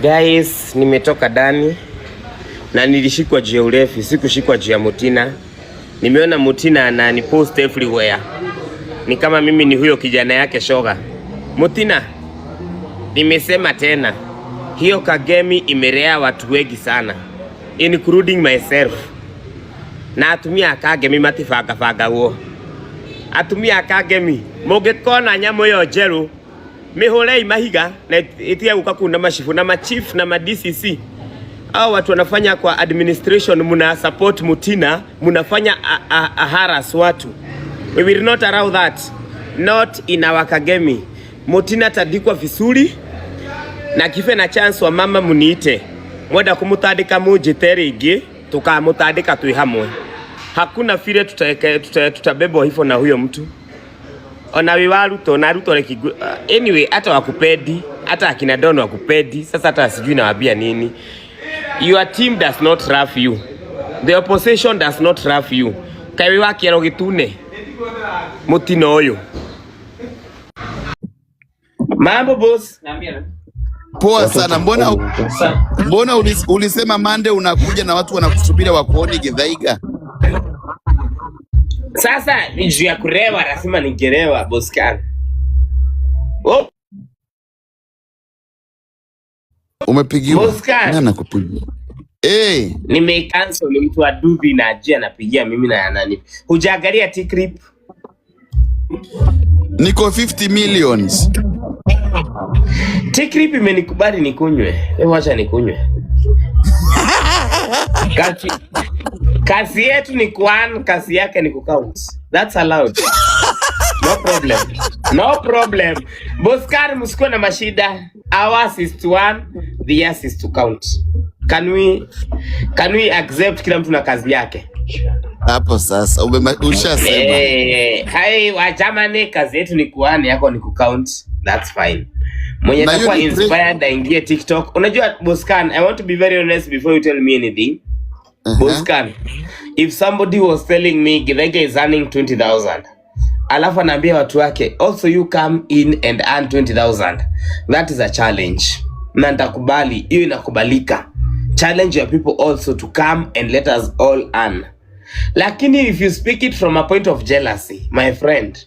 Guys, nimetoka ndani na nilishikwa juu ya urefu, sikushikwa juu ya Mutina. Nimeona Mutina anani post everywhere, ni kama mimi ni huyo kijana yake shoga. Mutina, nimesema tena, hiyo Kagemi imelea watu wengi sana, including myself. Na atumia a Kagemi matibangabangagwo. Atumia a Kagemi mũngĩkona nyamũ ĩyo njerũ, mĩhũrei mahiga na ĩtige gũka kuna machifu na machief na ma DCC. Hao watu wanafanya kwa administration, muna support Mutina, munafanya a harass watu. We will not allow that. Not in our Kagemi. Mutina tandikwa vizuri na kife na chance wa mama muniite mwenda kumutandika munjite ringi tukamutandika twi hamwe. Hakuna vile tutabebwa tuta hivyo na huyo mtu ona wi wa Ruto na Ruto reki. Anyway, hata wakupendi, hata akina Don wakupendi. Sasa hata sijui nawaambia nini. Your team does not love you, the opposition does not love you. Kaĩ wĩ wa kĩero gĩtune mũtino ũyũ. Mambo, boss. Poa sana. Mbona ulisema Monday unakuja na watu wanakusubiri wakuone Githaiga? Sasa ni juu ya kurewa, lazima ningerewa, boss kan. Oh, Umepigiwa? Boss Khan. Nani anakupigia? Eh, Nimecancel. Ni mtu wa duthi na ajia anapigia mimi na nani. Hujaangalia T-clip? Niko 50 millions. T-clip imenikubali nikunywe. Hebu acha nikunywe. Kazi yetu ni kuan, kazi yake ni kucount. That's allowed. No problem. No problem. Boskar, msikuwe na mashida. Ours is to earn, theirs is to count. Can we accept kila mtu na kazi yake? Hapo sasa ushasema. Eh, hai wa jamani, kazi yetu ni kuearn, yako ni kucount. That's fine. Mwenye Na hiyo atakuwa ni inspired aingie TikTok. Unajua Boscan, I want to be very honest before you tell me anything. Boscan, if somebody was telling me Githaiga is earning 20,000, alafu anaambia watu wake, "Also you come in and earn 20,000." That is a challenge. Na nitakubali, hiyo inakubalika. Challenge your people also to come and let us all earn. Lakini if you speak it from a point of jealousy, my friend,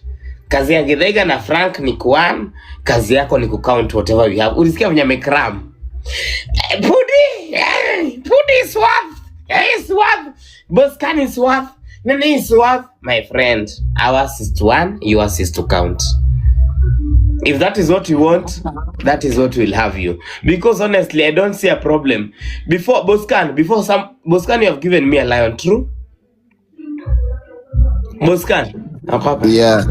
kazi ya Githaiga na Frank ni kuearn, kazi yako ni kucount whatever we have. Ulisikia venye amecram? Eh, Pudi, Pudi is worth, is worth, Boscan is worth, Nani is worth. My friend, ours is to earn, yours is to count. If that is what you want, that is what will have you. Because honestly, I don't see a problem. Before Boscan, before some Boscan, you have given me a lion, true? Boscan, ako hapa. Yeah.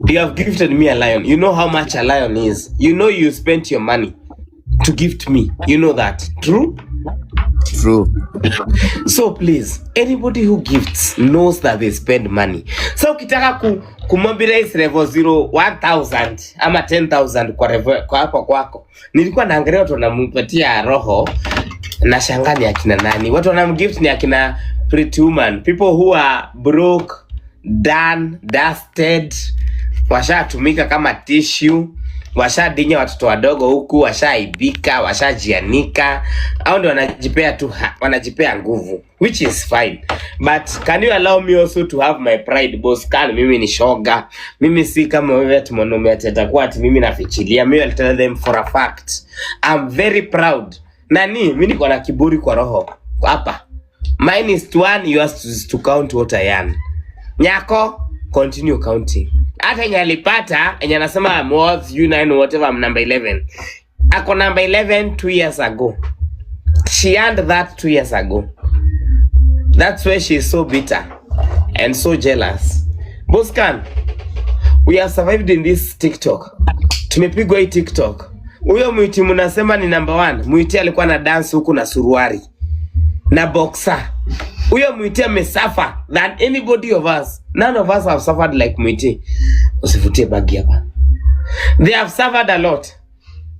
You have gifted me a lion. You know how much a lion is. You know you spent your money to gift me. You know that. True? True. So please, anybody who gifts knows that they spend money. So ukitaka kumobilize level 0 1000 ama 10,000 kwa level, kwa hapo kwako. Nilikuwa naangalia watu wanampatia roho na shangaa ni akina nani. Watu wanamgift ni akina pretty woman, people who are broke, done, dusted, washatumika kama tissue, washadinya watoto wadogo huku, washaibika, washajianika, au ndio wanajipea tu wanajipea nguvu, which is fine, but can you allow me also to have my pride, boss? Kan mimi ni shoga, mimi si kama wewe ati mwanaume ati atakuwa ati mimi nafichilia. Mimi I'll tell them for a fact I'm very proud. Nani mimi niko na kiburi kwa roho hapa. Mine is to earn, yours is to count what I earn. Nyako, continue counting. Hata yenye alipata, yenye anasema I'm worth you nine whatever, I'm number 11, ako number 11 2 years ago. She earned that 2 years ago. That's why she is so bitter and so jealous. Boscan, we have survived in this TikTok. Tumepigwa hii TikTok. Huyo mwiti mnasema ni number one, mwiti alikuwa na dance huku na suruari na boxer. Huyo mwiti amesuffer than anybody of us. None of us have suffered like mwiti. Usivutie bagi hapa. They have suffered a lot.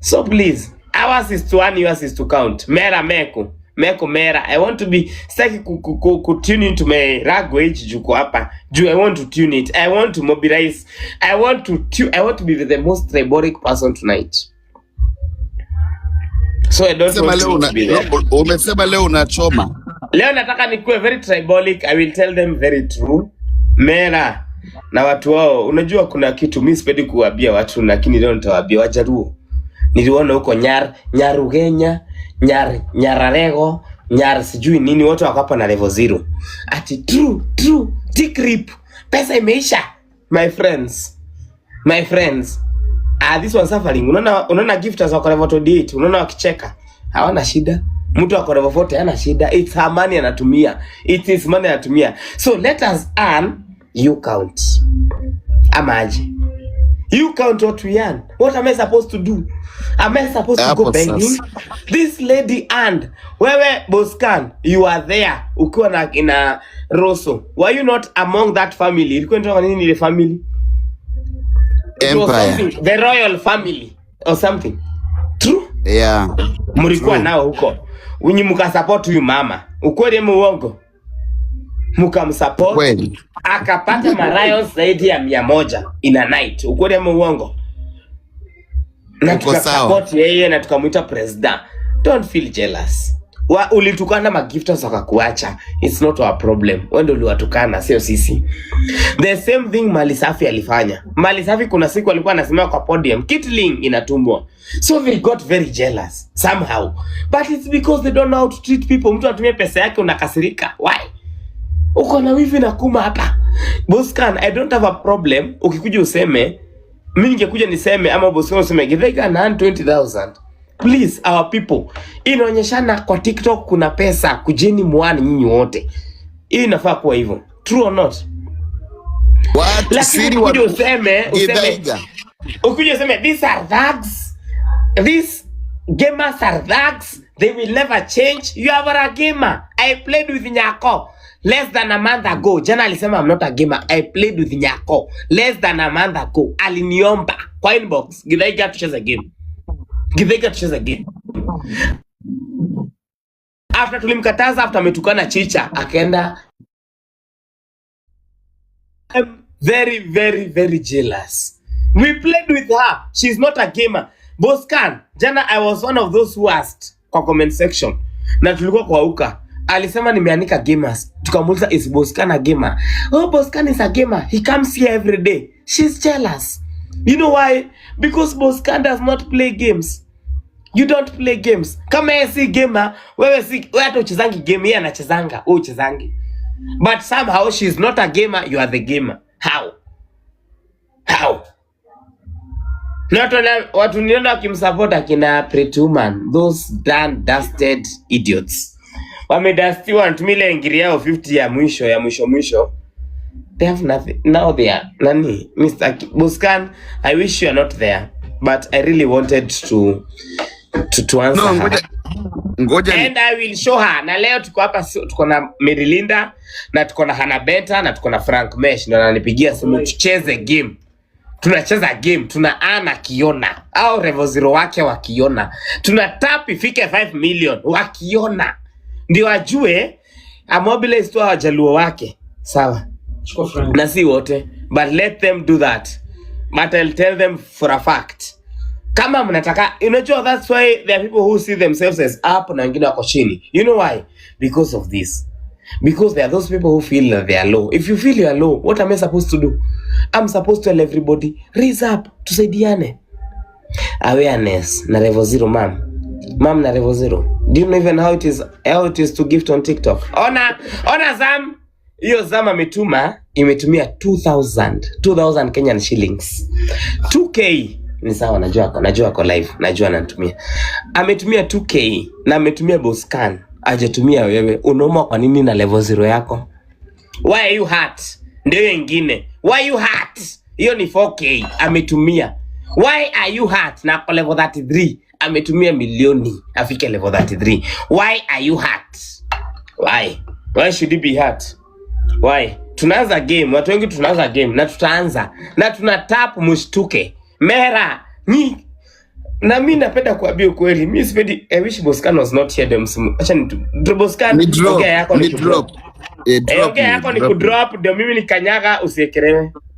So please, ours is to earn, yours is to count. Mera meko. Meko mera. I want to be, sitaki ku tune into my language juko hapa. Juu I want to tune it. I want to mobilize. I want to be the most triboric person tonight. So I don't Sema want leo you una, to be there. umesema leo unachoma. Leo nataka nikuwe very tribalic. I will tell them very true. Mera na watu wao, unajua kuna kitu mi sipendi kuwaambia watu, lakini leo nitawaambia Wajaluo. Niliona huko Nyar, Nyarugenya, Nyar, Nyararego, Nyar sijui nini, wote wako hapa na level zero. Ati true true, tick rip, pesa imeisha. My friends, my friends, ah, this one suffering. Unaona gifters wako level 28, unaona wakicheka. Hawana shida. Mtu ako level 40 hana shida. It's her money anatumia. It is money anatumia. So let us earn, you count. Ama aje? You count what we earn. What am I supposed to do? Am I supposed to go Hapo begging? sasa. This lady earned. Wewe Boscan, you are there ukiwa na ina Rosso. Were you not among that family? Ilikuwa inaitwa nini ile family? It was Empire. something, the royal family or something. True? Yeah. Mlikuwa True. nao huko. Unyi mkasupport huyu mama. Ukweli ama uongo? Mkamsupport Kweli. akapata marayo zaidi ya 100 in a night. Ukweli ama uongo? Na Uko sawa. tukasupport yeye na tukamwita president. Don't feel jealous. Ulitukana magifters wakakuacha. It's not our problem. Wewe ndio uliwatukana, sio sisi. The same thing Mali Safi alifanya. Mali Safi kuna siku alikuwa anasimama kwa podium, Kitling inatumwa. So they got very jealous somehow. But it's because they don't know how to treat people. Mtu anatumia pesa yake unakasirika. Why? Uko na wivi na kuma hapa. Boscan, I don't have a problem. Ukikuja useme, mimi ningekuja niseme ama Boscan useme Githaiga na 20,000. Please our people. Inaonyeshana kwa TikTok kuna pesa, kujeni muone nyinyi wote. Hii inafaa kuwa hivyo. True or not? Watu Lakini siri ukikuja watu useme Githaiga. ukikuja useme these are thugs. These gamers are thugs. They will never change. You are a gamer. I played with Nyako less than a month ago. Jana alisema I'm not a gamer. I played with Nyako less than a month ago. Aliniomba kwa inbox. Githaiga tucheze game. Githaiga tucheze game. After tulimkataza, after ametukana Chicha, akaenda. I'm very very very jealous. We played with her. She's not a gamer. Boscan, jana I was one of those who asked kwa comment section. Na tulikuwa kwa uka. Alisema nimeanika gamers. Tukamuuliza, "Is Boscan a gamer?" "Oh, Boscan is a gamer. He comes here every day." She's jealous. You know why? Because Boscan does not play games. You don't play games. Kama yeye si gamer, wewe si wewe hata uchezangi game, yeye anachezanga, wewe uchezangi. But somehow she's not a gamer, you are the gamer. How? How? Na watu niona wakimsupport akina Pretty Woman, those done dusted idiots. Wamedustiwa, wanatumia ile ingiri yao 50 ya mwisho ya mwisho mwisho. They have nothing. Now they are nani? Mr. Buscan, I wish you are not there, but I really wanted to answer No, her. ngoja ngoja And I will show her. Na leo tuko hapa tuko na Merilinda na tuko na Hannah Benta na tuko na Frank Mesh ndio ananipigia simu tucheze game. Tunacheza game, tuna ana kiona au level zero wake wakiona. Tuna tap ifike 5 million wakiona. Ndio ajue amobilize tu wajaluo wake. Sawa. Chukua Frank. Na si wote, but let them do that. But I'll tell them for a fact kama mnataka, unajua that's why there are people who see themselves as up na wengine wako chini. You know why? Because of this, because there are those people who feel that they are low. If you feel you are low, what am I supposed to do? I'm supposed to tell everybody, raise up, tusaidiane. Awareness na level zero. Mam, mam na level zero, do you know even how it is to gift on TikTok? Ona, ona Zam, hiyo Zam ametuma, imetumia 2000 2000 Kenyan shillings, 2K ni sawa. Najua ako live, najua anatumia, ametumia 2K na ametumia Boscan, ajatumia wewe. Unauma kwa nini na level zero yako? Why are you hurt? Ndio hiyo ingine, why you hurt? Hiyo ni 4K ametumia. Why are you hurt? Na kwa level 33 ametumia milioni afike level 33. Why are you hurt? Why should you be hurt? Why? Tunaanza game, watu wengi tunaanza game na tutaanza na tuna tap, mshtuke. Mera ni na mi napenda kuambia ukweli, mi sipendi. I wish Boscan was not here. Dem simu, acha ni Boscan. Ni drop, Ongea yako ni ni kudrop. drop. Eh, Eh, drop ongea me, yako ni drop me. kudrop ndio mimi nikanyaga usiekelewe.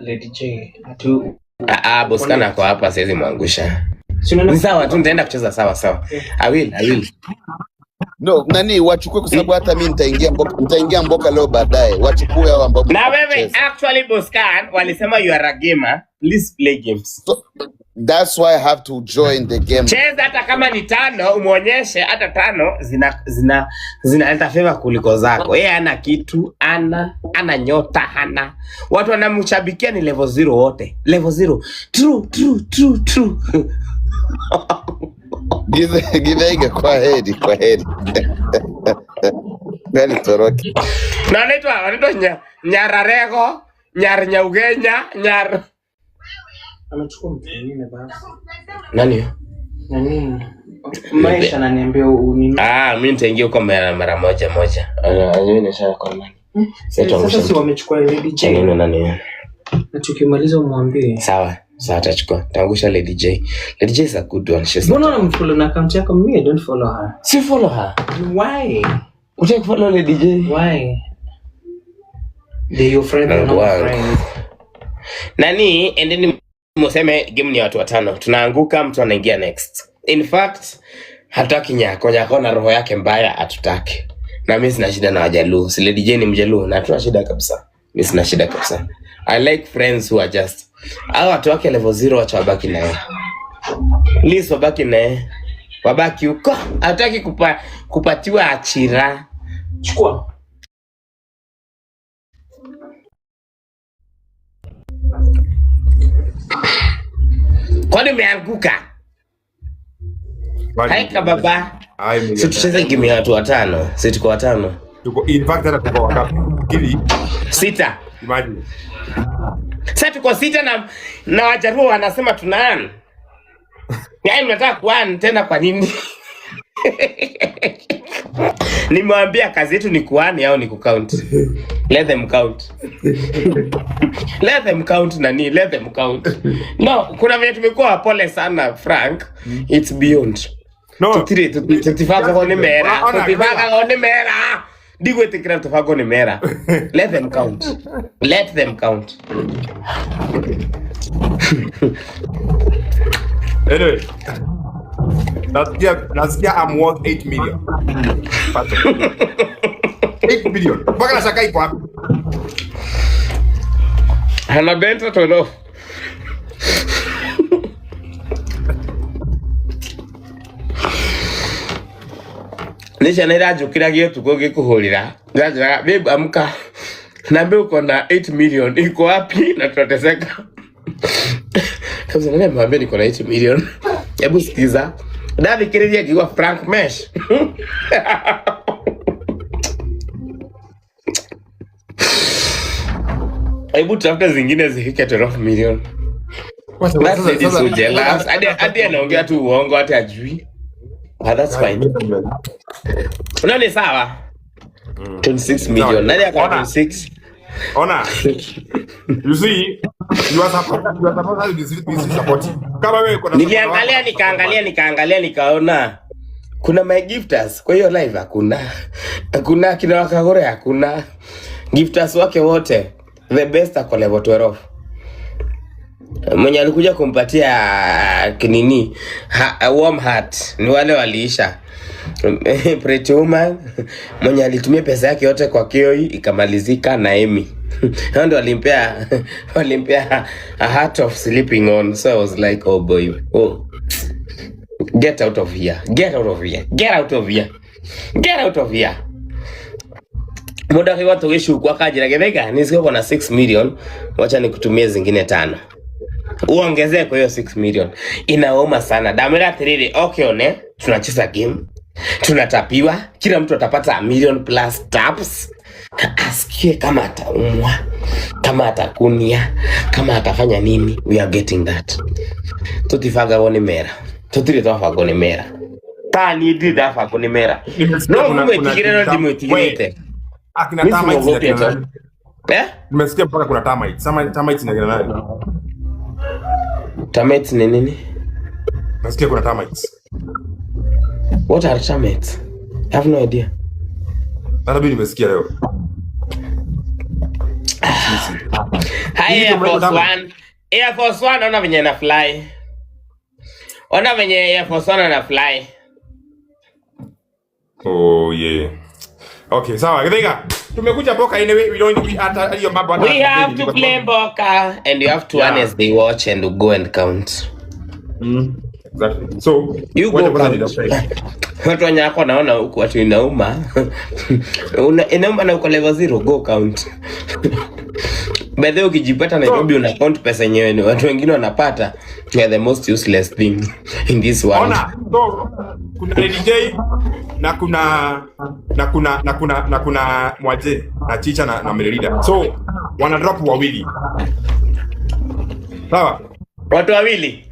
Lady J. Atu Ah, ah, Boskana connect. ako hapa, siwezi mwangusha. Si unaenda Ni sawa tu, kucheza? nitaenda kucheza sawa sawa. I will, I will. No, nani wachukue kwa sababu hata mimi nitaingia mboka leo baadaye. Wachukue hao ambao Na mnataka wewe kucheza. actually Boscan walisema you are a gamer, please play games. So that's why I have to join the game. Cheza hata kama ni tano, umuonyeshe hata tano zina zina zinaleta favor kuliko zako. Yeye hana kitu, ana nyota, hana. Watu wanamshabikia ni level zero wote. Level zero. True, true, true, true. Githaiga, kwa heri, kwa heri. Gani toroke. Na wanaitwa Nyararego, Nyar Nyaugenya, Nyar Amechukua mtu mwingine basi. nani huyo? Nani? Maisha ananiambia nini? Ah, mimi nitaingia huko mara moja moja. Ah, mimi nisha kwa nani? Sasa Sasa tuangushe si mtu. wamechukua Lady J. Nani nani huyo? Na tukimaliza umwambie. Sawa, sawa atachukua. Taangusha Lady J. Lady J is a good one. She's not. Mbona unamfollow na account yako? Me, I don't follow her. Si follow her. Why? Utaki follow Lady J? Why? They your friend, they're Mungu not my wangu. friend. Nani, endeni museme game ni ya watu watano. Tunaanguka, mtu anaingia next. In fact, hatutaki Nyako. Nyako na roho yake mbaya hatutaki. Na mimi sina shida na Wajaluo. Si Lady J ni Mjaluo na hatuna shida kabisa. Mimi sina shida kabisa. I like friends who are just. Hao watu wake level zero wacha wabaki naye. Please wabaki naye. Wabaki huko. Hatutaki kupatiwa achira. Chukua. Kwani umeanguka? Kwani Haika baba. Hai Si millionaire. tucheze game ya watu watano. Si tuko watano. Tuko in fact hata tuko wangapi? Kili Sita. imagine. Sasa tuko sita na Wajaruo wanasema tuna Yaani mnataka kuan tena kwa nini? Nimewambia kazi yetu ni kuani au ni kucount. Let them count. Let them count nani, let them count. No, kuna vile tumekuwa wapole sana Frank. It's beyond. No. Tutire tutifaga ni mera. Ona, Tutifaga ni mera. Ndigwitikira tubagwo ni mera. Let them count. Let them count. Anyway, nasikia I'm worth 8 million. Pato. 8 million. Mpaka nashangaa iko wapi? Hana benta tolo. Nĩ ciana iranjũkĩragia ũtukũ ngĩkũhũrĩra Iranjĩraga, babe amka naambia uko na 8 million iko wapi na tunateseka. Kabisa nani amewambia niko na 8 million? Hebu sikiza ndathikĩrĩria ngiuga Frank Mesh. Hebu tafute zingine zifike 12 million. That lady is so jealous. Hadi anaongea tu uongo hata ajui. But that's fine. Unaona ni sawa? 26 million. Nani ako na Ona. 26? Ona. You see, you are supposed to be supportive. Kama wewe uko na Niliangalia nikaangalia nikaangalia nikaona kuna my gifters kwa hiyo live hakuna. Hakuna kina Wakagore hakuna. Gifters wake wote the best ako level 12. Mwenye alikuja kumpatia kinini warm heart ni wale waliisha. Pretty Woman mwenye alitumia pesa yake yote kwa Kioi ikamalizika na Amy. Hao ndio walimpea a heart of sleeping on, so I was like, oh boy, oh, get out of here, get out of here, get out of here, get out of here. Muda akiwa tugicukwa akanjira Githaiga nisikia uko na 6 million, wacha nikutumie zingine 5 uongezee kwa hiyo 6 million. Inauma sana. Damira atiriri, okay one, tunacheza game, tunatapiwa, kila mtu atapata a million plus taps. Asikie kama ataumwa, kama atakunia, kama atafanya nini, we are getting that. Tutifagagwo ni mera, tutire twabagwo ni mera. Ta niĩ ndirĩ ndabangwo nĩ mera. Nimesikia No kuna mwĩtigĩre no ndimwĩtigĩrĩte. Akina Mimi termites siogopi na kina hata. nani? Eh? Nimesikia mpaka kuna termites. Termites na kina nani? Termites ni nini? Nasikia kuna termites. What are termites? I have no idea. Hata mimi nimesikia leo. Haya. Hi Hii Air ndio Force mrefu. One. Air Force One, ona venye na fly. Ona venye Air Force One ana fly. Oh yeah. Okay, sawa. Githaiga. Tumekuja Mboka anyway, we don't we hata hiyo mambo hata We have to play Mboka and you have to earn as they watch and go and count. Exactly. So, You wacha go kwanza count. nitafute. Watu wenye wako naona huku watu inauma. Inauma na uko level zero, go count. By the way, ukijipata Nairobi una count pesa yenyewe ni watu wengine wanapata. You are the most useless thing in this world. Ona, so kuna Lady J na kuna na kuna na kuna na kuna Mwaje na Chicha na Merida. So wana drop wawili. Sawa? Watu wawili.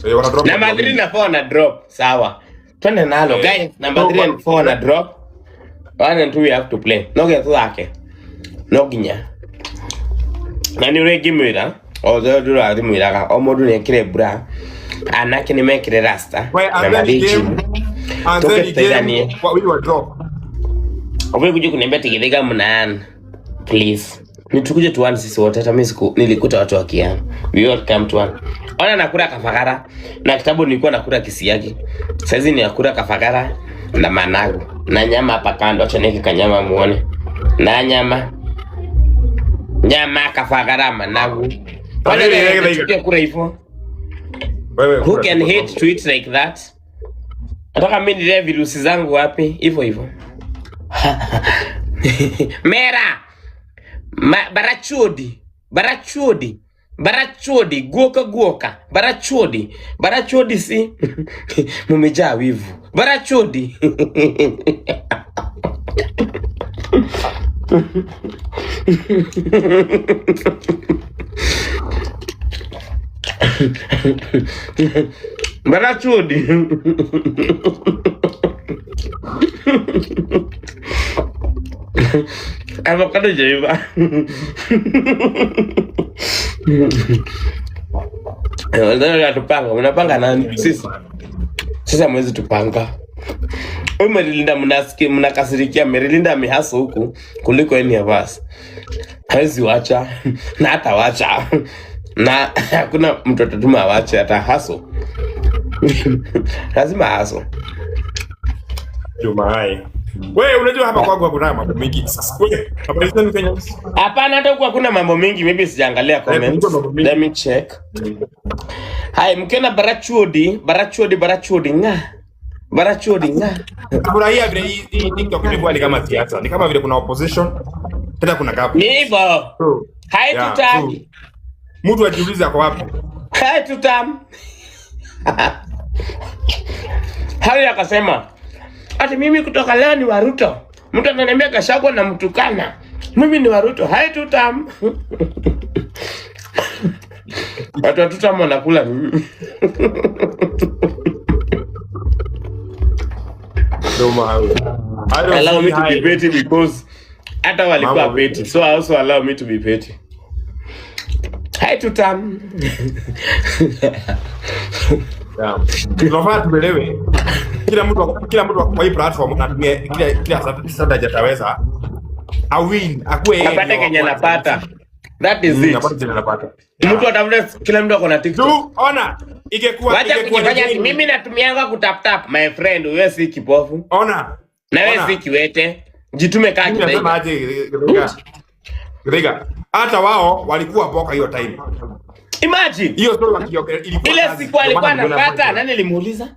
Eh, wana drop Number watu 3 wawili. na 4 na drop. Sawa. Twende nalo Eh, guys. Number so 3 and 4 na drop. 1 and 2 we have to play. No get thake. No ginya. Na nĩ ũrĩngĩmwĩra othe ndũrathimwĩraga o mũndũ nĩ ekĩre bra anake nĩ mekĩre rasta We na anzeni mathiĩ game. gym. Anzeni Tuke game. tutethanie. Wawili wa drop. Ukuje kuja kuniambia tigithika mnaan. Please. Ni tukuje tuone sisi wote hata mimi siku nilikuta watu wakiana. We all come to one. Ona nakula kafagara na kitabu nilikuwa nakula kisiagi. Saizi ni nakula kafagara na managu na nyama hapa kando, acha niweke kanyama muone. Na nyama nyama kafagara managu. Kwani Wewe, wewe wewe, unachukia kula hivyo? Wewe Who can hate to eat like that? Nataka mimi nilee virusi zangu wapi? Hivyo hivyo. Mera. Barachodi. Barachodi. Barachodi. Guoka guoka. Barachodi. Barachodi si. Mumejaa wivu. Barachodi. Barachodi. Avocado jaiva. Tupanga, mnapanga nani? Sisi. Sisi hamwezi tupanga. Huyu Merilinda mnasikia mnakasirikia Merilinda amehaso huku kuliko any of us. Hawezi wacha na hata wacha. Na hakuna mtu atatuma awache hata haso. Lazima haso. Jumai. Wewe unajua hapa kwangu hakuna mambo mengi. Wewe, habari zenu Kenya? Hapana, hata huku hakuna mambo mingi, maybe sijaangalia Eh, comments. kuna mambo mingi. Let me check. Hai, mkiona Barachodi, Barachodi, Barachodi nga. Barachodi nga. Nafurahia vile hii TikTok imekuwa ni kama siasa. Ni kama vile kuna opposition, tena kuna Ni government. hivyo. So, Hai yeah, so tutaki. mtu ajiulize ako wapi. Hai tutam. Hai akasema ati mimi kutoka leo ni Waruto. Mtu ananiambia Gachagua na mtukana. Mimi ni Waruto. Hai tutam. Watu wa tutam wanakula. Ndio maana. I don't Allow see me to be high. petty because hata walikuwa Mambo petty. So I also allow me to be petty. Hai tutam. Yeah. Tunafaa tuelewe kila mtu kwa hii platform anatumia kila strategy ataweza awin akuwe yeye Apate ndio wa kenye kwanza. anapata. That is it. Apate chenye anapata. Mtu atafute, kila mtu ako na TikTok. Tu ona ingekuwa Wacha ingekuwa kujifanya ati ni mimi natumianga kutap tap. My friend, wewe si kipofu. ona Na wewe ona si kiwete. Jitume kaa mimi nasema Githaiga. aje Githaiga Githaiga hata wao walikuwa boka hiyo time. Imagine Hiyo story ilikuwa ile kazi. siku Ndio alikuwa maana tuliona anapata, point. nani alimuuliza?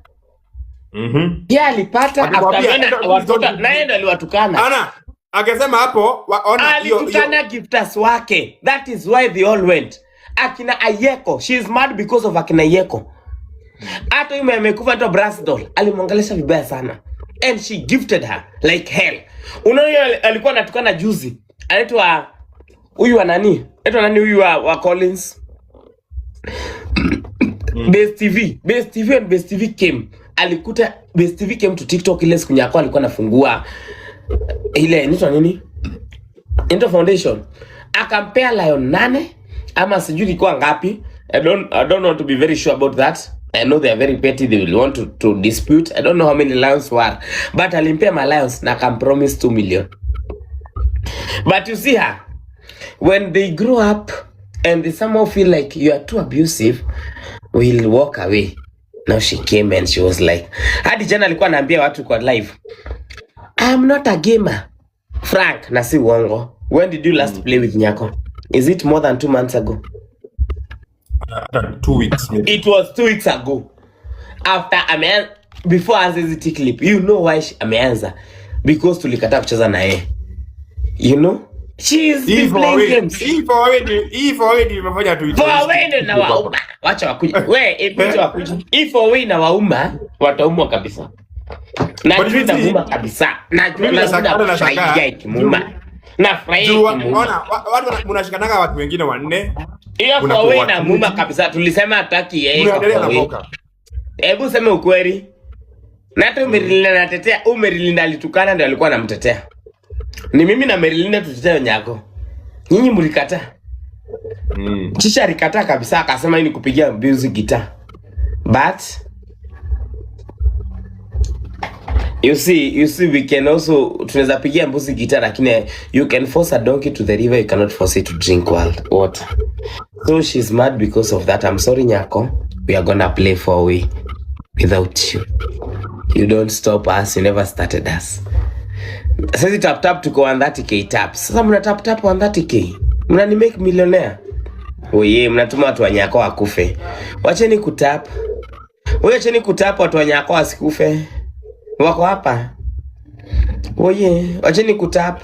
Yeye alipata after Akikwambia, ameona enda- watoto na yeye ndo aliwatukana. Ana akasema hapo ona hiyo hiyo Alitukana gifters wake. That is why they all went. Akina Ayeko, she is mad because of akina Ayeko. Hata yule amekufa anaitwa Brasdol alimwongelesha vibaya sana and she gifted her like hell. Unaona yule alikuwa anatukana juzi, anaitwa huyu wa nani? Anaitwa nani huyu wa Collins? Base TV, Base TV and Base TV came. Alikuta Base TV came to TikTok ile siku nyako alikuwa anafungua ile inaitwa nini? Inaitwa foundation. Akampea lion 8 ama sijui ilikuwa ngapi. I don't want to be very sure about that. I know they are very petty, they will want to dispute. I don't know how many lions were. But alimpea ma lions na akampromise 2 million. But you see her, when they grow up, And they somehow feel like you are too abusive, we'll walk away. Now she came and she was like, hadi jana alikuwa anaambia watu kwa live, "I'm not a gamer." Frank, na si uongo. When did you last play with Nyako? Is it more than 2 months ago? Hata 2 weeks maybe. It was 2 weeks ago. After ameanza, before aanze hizi clip, you know why ameanza? Because tulikataa kucheza na yeye. You know? She's Hii been for playing away, games. hii for away hii for away ndio imefanya tu For away ndio inawauma. Wacha wakuje. We, wacha wakuje. Hii for away inawauma, wataumwa kabisa. Na But juu you see, inamuuma kabisa. Na juu mimi na nashangaa nafurahia nashangaa ikimuuma. Nafurahia juu ikimuuma. ona watu mnashikanaga watu wengine wanne, Hiyo for unakuwa away watu inamuuma kabisa. Tulisema hataki yeye kwa mnaendelea for na away. boka. Hebu sema ukweli. Na hata Merilinda anatetea, huyu Merilinda alitukana ndio alikuwa anamtetea. Ni mimi na Merilinda tutetee Nyako. Nyinyi mlikataa. Chisha alikataa kabisa akasema hii ni kupigia music guitar. But you see we can also, tunaweza pigia mbuzi guitar, lakini you can force a donkey to the river, you cannot force it to drink wild water. So she's mad because of that. I'm sorry, Nyako. We are gonna play for we without you. You don't stop us, you never started us. Sasa tap tap tuko 130K taps. Sasa mna tap tap 130K. Mnani make millionaire. Oye, mnatuma watu wa Nyako wakufe. Wacheni kutap. Wewe acheni kutap watu wa Nyako wasikufe. Wako hapa. Oye, wacheni kutap.